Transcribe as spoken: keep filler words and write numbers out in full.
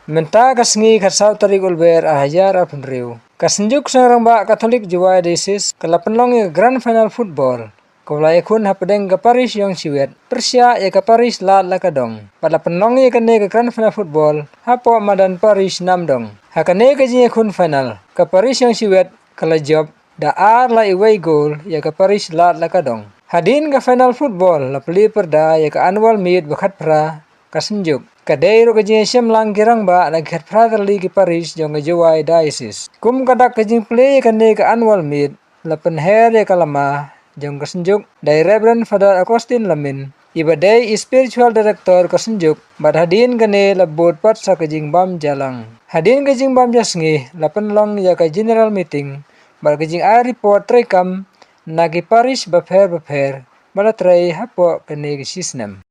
Mynta ka sngi khatsaw tarik Ulber arhajar arphew hynriew, ka Synjuk Seng Rangbah Katholik Jowai Diocese ka la pynlong ïa ka Grand Final Football kaba la ïakhun hapdeng ka Parish Iongsiwet pyrshah ïa ka Parish Ladlakadong. Bad la pynlong ïa kane ka Grand Final Football hapoh madan Parish Namdong. Ha kane ka jingïakhun final, ka Parish Iongsiwet ka la jop da ar la iwei gol ïa ka Parish Ladlakadong. Hadien ka final football la plie pyrda ïa ka annual meet ba khatphra ka Synjuk. Ka dei ruh ka jingïashem lang ki rangbah na ki khatphra tylli ki parish jong ka Jowai Diocese. Kum ka dak ka jingplie ïa kane ka annual meet, la pynher ïa ka lama jong ka Synjuk da i Reverend Father Augustine Lamin, iba dei i spiritual director ka Synjuk, bad hadien kane la bud pat sa ka jingbam ja lang. Hadien ka jingbam ja sngi la pynlong ïa ka general meeting bad ka jingai report treikam na ki parish bapher bapher ba la trei hapoh kane ka shisnem.